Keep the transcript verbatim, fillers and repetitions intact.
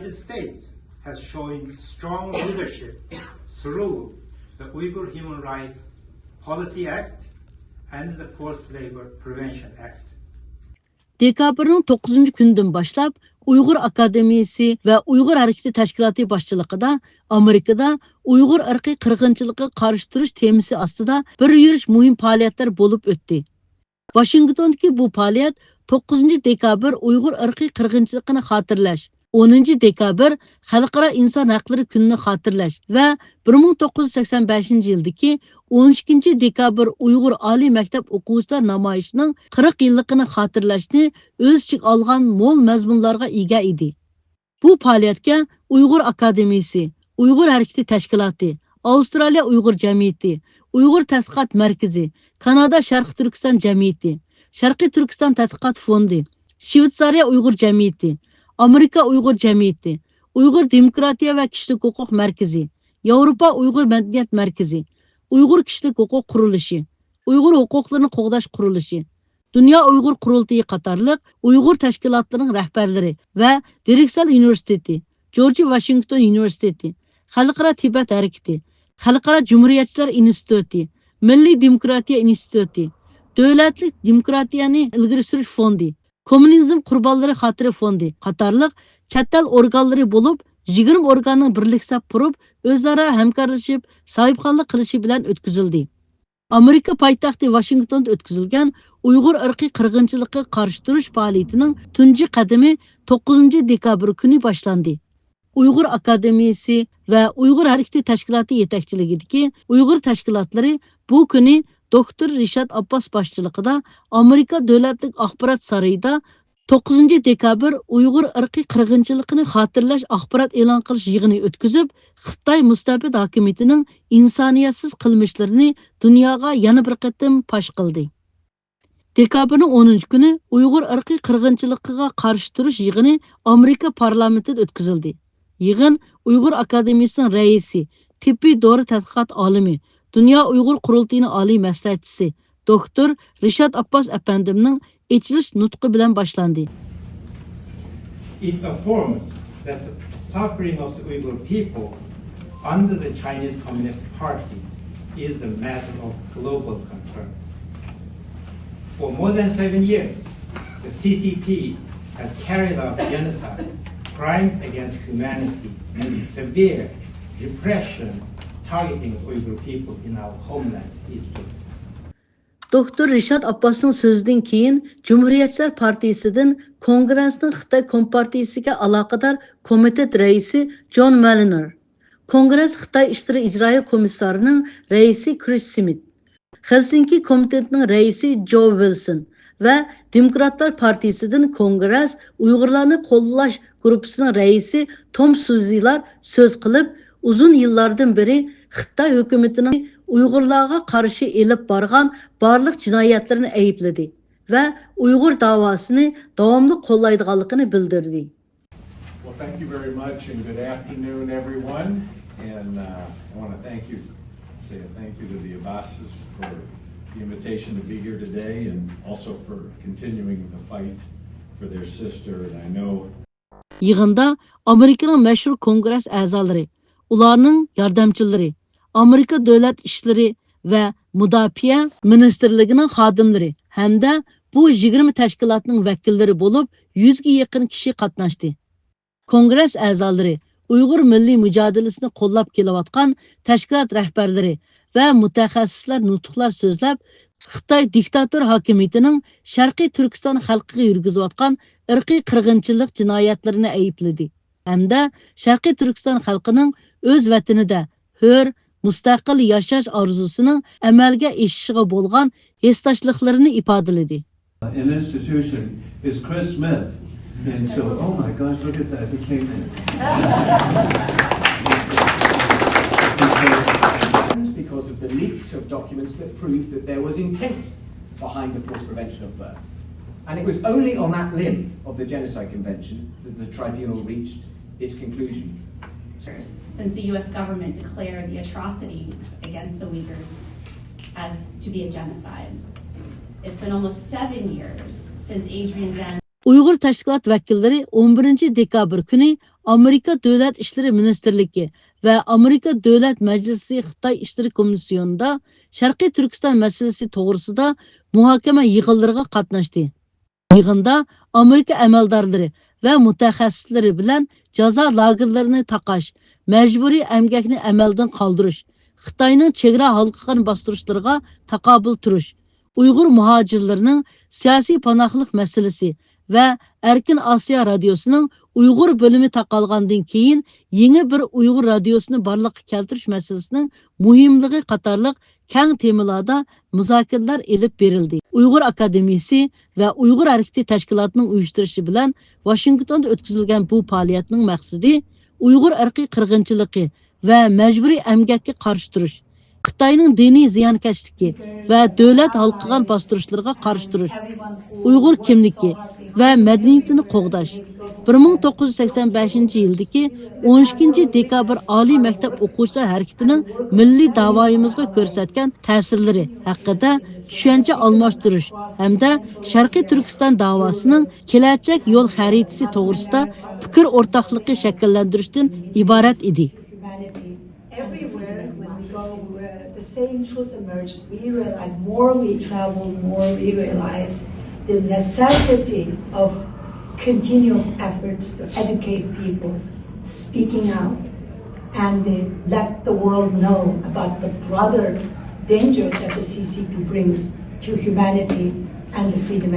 United States has shown strong leadership through the Uyghur Human Rights Policy Act and the Forced Labor Prevention Act. دېكابىرنىڭ توققۇزىنچى كۈنىدىن باشلاپ، ئۇيغۇر ئاكادېمىيىسى ۋە ئۇيغۇر ھەرىكىتى تەشكىلاتى باشچىلىقىدا ئامېرىكىدا ئۇيغۇر ئىرقىي قىرغىنچىلىقىغا قارشى تۇرۇش تېمىسى ئاستىدا بىر يۈرۈش مۇھىم پائالىيەتلەر بولۇپ ئۆتتى. ۋاشىنگتوندىكى بۇ پائالىيەت توققۇزىنچى دېكابىر ئۇيغۇر ئىرقىي قىرغىنچىلىقىنى خاتىرىلەش، ئونىنچى دېكابىر خەلقئارا ئىنسان ھەقلىرى كۈنىنى خاتىرىلەش ۋە بىر مىڭ توققۇز يۈز سەكسەن بەشىنچى يىلدىكى ئون ئىككىنچى دېكابىر ئۇيغۇر ئالىي مەكتەپ ئوقۇغۇچىلار نامايىشىنىڭ قىرىق يىللىقىنى خاتىرىلەشنى ئۆز ئىچىگە ئالغان مول مەزمۇنلارغا ئىگە ئىدى. بۇ پائالىيەتكە ئۇيغۇر ئاكادېمىيىسى، ئۇيغۇر ھەرىكىتى تەشكىلاتى، ئاۋسترالىيە ئۇيغۇر جەمئىيىتى، ئۇيغۇر تەتقىقات مەركىزى، كانادا شەرقىي تۈركىستان جەمئىيىتى، شەرقىي تۈركىستان تەتقىقات فوندى، شۋېتسارىيە ئۇيغۇر جەمئىيىتى، ئامېرىكا ئۇيغۇر جەمئىيىتى، ئۇيغۇر دېموكراتىيە ۋە كىشىلىك ھوقۇق مەركىزى، ياۋروپا ئۇيغۇر مەدەنىيەت مەركىزى، ئۇيغۇر كىشىلىك ھوقۇق قۇرۇلۇشى، ئۇيغۇر ھوقۇقلىرىنى قوغداش قۇرۇلۇشى، دۇنيا ئۇيغۇر قۇرۇلتىيى قاتارلىق ئۇيغۇر تەشكىلاتلىرىنىڭ رەھبەرلىرى ۋە دىرىكسېل ئۇنىۋېرسىتېتى، جورج ۋاشىنگتون ئۇنىۋېرسىتېتى، خەلقئارا تىبەت ھەرىكىتى، خەلقئارا جۇمھۇرىيەتچىلەر ئىنستىتۇتى، مىللىي دېموكراتىيە ئىنستىتۇتى، دۆلەتلىك دېموكراتىيەنى ئىلگىرى سۈرۈش فوندى، كوممۇنىزم قۇربانلىرى خاتىرە فوندى قاتارلىق چەت ئەل ئورگانلىرى بولۇپ، يىگىرمە ئورگاننىڭ بىرلىكسەپ قۇرۇپ، ئۆزئارا ھەمكارلىشىپ، ساھىبخانلىق قىلىشى بىلەن ئۆتكۈزۈلدى. ئامېرىكا پايتەختى ۋاشىنگتوندا ئۆتكۈزۈلگەن ئۇيغۇر ئىرقىي قىرغىنچىلىقىغا قارشى تۇرۇش پائالىيىتىنىڭ تۇنجى قەدىمى توققۇزىنچى دېكابىر كۈنى باشلاندى. ئۇيغۇر ئاكادېمىيىسى ۋە ئۇيغۇر ھەرىكىتى تەشكىلاتى يېتەكچىلىكىدىكى ئۇيغۇر تەشكىلاتلىرى بۇ كۈنى دوكتور رىشات ئابباس باشچىلىقىدا ئامېرىكا دۆلەتلىك ئاخبارات سارىيىدا توققۇزىنچى دېكابىر ئۇيغۇر ئىرقىي قىرغىنچىلىقىنى خاتىرىلەش ئاخبارات ئېلان قىلىش يىغىنى ئۆتكۈزۈپ، خىتاي مۇستەبىت ھاكىمىيىتىنىڭ ئىنسانىيەتسىز قىلمىشلىرىنى دۇنياغا يەنە بىر قېتىم پاش قىلدى. دېكابىرنىڭ ئونىنچى كۈنى ئۇيغۇر ئىرقىي قىرغىنچىلىقىغا قارشى تۇرۇش يىغىنى ئامېرىكا پارلامېنتىدا ئۆتكۈزۈلدى. يىغىن ئۇيغۇر ئاكادېمىيىسىنىڭ رەئىسى، تېببىي دورا تەتقىقات ئالىمى، دۇنيا ئۇيغۇر قۇرۇلتىيىنىڭ ئالىي مەسلىھەتچىسى، دوكتور رىشات ئابباس ئەپەندىمنىڭ ئېچىلىش نۇتقى بىلەن باشلاندى. It affirms that the suffering of the Uyghur people under the Chinese Communist Party is a matter of global concern. For more than seven years, the C C P has carried out genocide, crimes against humanity, and severe repression targeting Uyghur people in our homeland, East Turkestan. دوكتور رىشات ئابباسنىڭ سۆزىدىن كېيىن جۇمھۇرىيەتچىلەر پارتىيىسىدىن كونگرېسنىڭ خىتاي كومپارتىيىسىگە ئالاقىدار كومىتېت رەئىسى جون مالىنېر، كونگرېس خىتاي ئىشلىرى ئىجرائىيە كومىسسارىنىڭ رەئىسى كرىس سمىت، خېلسىنكى كومىتېتىنىڭ رەئىسى جو ۋىلسون ۋە دېموكراتلار پارتىيىسىدىن كونگرېس ئۇيغۇرلارنى قوللاش گۇرۇپپىسىنىڭ رەئىسى توم سۇزىلار سۆز قىلىپ، ئۇزۇن يىللاردىن بېرى خىتاي ھۆكۈمىتىنىڭ ئۇيغۇرلارغا قارشى ئېلىپ بارغان بارلىق جىنايەتلىرىنى ئەيىبلىدى ۋە ئۇيغۇر داۋاسىنى داۋاملىق قوللايدىغانلىقىنى بىلدۈردى. Well, thank you very much and good afternoon, everyone. And uh, I want to thank you, say a thank you to the Abbasis for the invitation to be here today and also for continuing the fight for their sister. And I know يىغىندا ئامېرىكىنىڭ مەشھۇر كونگرېس ئەزالىرى، ئۇلارنىڭ ياردەمچىلىرى، ئامېرىكا دۆلەت ئىشلىرى ۋە مۇداپىئە مىنىستىرلىكىنىڭ خادىملىرى ھەمدە بۇ يىگىرمە تەشكىلاتنىڭ ۋەكىللىرى بولۇپ يۈزگە يېقىن كىشى قاتناشتى. كونگرېس ئەزالىرى، ئۇيغۇر مىللىي مۇجادىلىسىنى قوللاپ كېلىۋاتقان تەشكىلات رەھبەرلىرى ۋە مۇتەخەسسىسلەر نۇتۇقلار سۆزلەپ، خىتاي دىكتاتور ھاكىمىيىتىنىڭ شەرقىي تۈركىستان خەلقىگە يۈرگۈزۈۋاتقان ئىرقىي قىرغىنچىلىق جىنايەتلىرىنى ئەيىبلىدى ھەمدە شەرقىي تۈركىستان خەلقىنىڭ ئۆز ۋەتىنىدە ھۆر، مۇستەقىل ياشاش ئارزۇسىنىڭ ئەمەلگە ئېشىشىغا بولغان ھېسداشلىقلىرىنى ئىپادىلىدى. An institution is Chris Smith. And so, oh my gosh, look at that, he came in. Because of the leaks of documents that proved that there was intent behind the forced prevention of births. And it was only on that limb of the Genocide Convention that the tribunal reached its conclusion. Since the U S government declared the atrocities against the Uyghurs as to be a genocide. It's been almost seven years since Adrian Van ئۇيغۇر تەشكىلات ۋەكىللىرى ئون بىرىنچى دېكابىر كۈنى ئامېرىكا دۆلەت ئىشلىرى مىنىستىرلىكى ۋە ئامېرىكا دۆلەت مەجلىسى خىتاي ئىشلىرى كومىسسىيونىدا شەرقىي تۈركىستان مەسىلىسى توغرىسىدا مۇھاكىمە يىغىنلىرىغا قاتناشتى. يىغىندا ئامېرىكا ئەمەلدارلىرى ۋە مۇتەخەسسىسلىرى بىلەن جازا لاگېرلىرىنى تاقاش، مەجبۇرىي ئەمگەكنى ئەمەلدىن قالدۇرۇش، خىتاينىڭ چېگرا ھالقىغان باستۇرۇشلىرىغا تاقابىل تۇرۇش، ئۇيغۇر مۇھاجىرلىرىنىڭ سىياسىي پاناھلىق مەسىلىسى ۋە ئەركىن ئاسىيا رادىيوسىنىڭ ئۇيغۇر بۆلۈمى تاقالغاندىن كېيىن يېڭى بىر ئۇيغۇر رادىيوسىنى بارلىققا كەلتۈرۈش مەسىلىسىنىڭ مۇھىملىقى قاتارلىق كەڭ تېمىلاردا مۇزاكىرىلەر ئېلىپ بېرىلدى. ئۇيغۇر ئاكادېمىيىسى ۋە ئۇيغۇر ھەرىكىتى تەشكىلاتىنىڭ ئۇيۇشتۇرۇشى بىلەن ۋاشىنگتوندا ئۆتكۈزۈلگەن بۇ پائالىيەتنىڭ مەقسىتى ئۇيغۇر ئىرقىي قىرغىنچىلىقى ۋە مەجبۇرىي ئەمگەككە قارشى تۇرۇش، خىتاينىڭ دىنىي زىيانكەشلىكى ۋە دۆلەت ھالقىغان باستۇرۇشلىرىغا قارشى تۇرۇش، ئۇيغۇر كىملىكى ۋە مەدەنىيىتىنى قوغداش، بىر مىڭ توققۇز يۈز سەكسەن بەشىنچى يىلدىكى ئون ئىككىنچى دېكابىر ئالىي مەكتەپ ئوقۇغۇچىلار ھەرىكىتىنىڭ مىللىي داۋايىمىزغا كۆرسەتكەن تەسىرلىرى ھەققىدە چۈشەنچە ئالماشتۇرۇش ھەمدە شەرقىي تۈركىستان داۋاسىنىڭ كېلەچەك يول خەرىتىسى توغرىسىدا پىكىر ئورتاقلىقى شەكىللەندۈرۈشتىن ئىبارەت ئىدى. Humanity. Everywhere when we go, uh, the same truth emerged. We realize more we travel, more we realize the necessity of continuous efforts to educate people, speaking out, and uh, let the world know about the broader danger that the C C P brings to humanity and the freedom.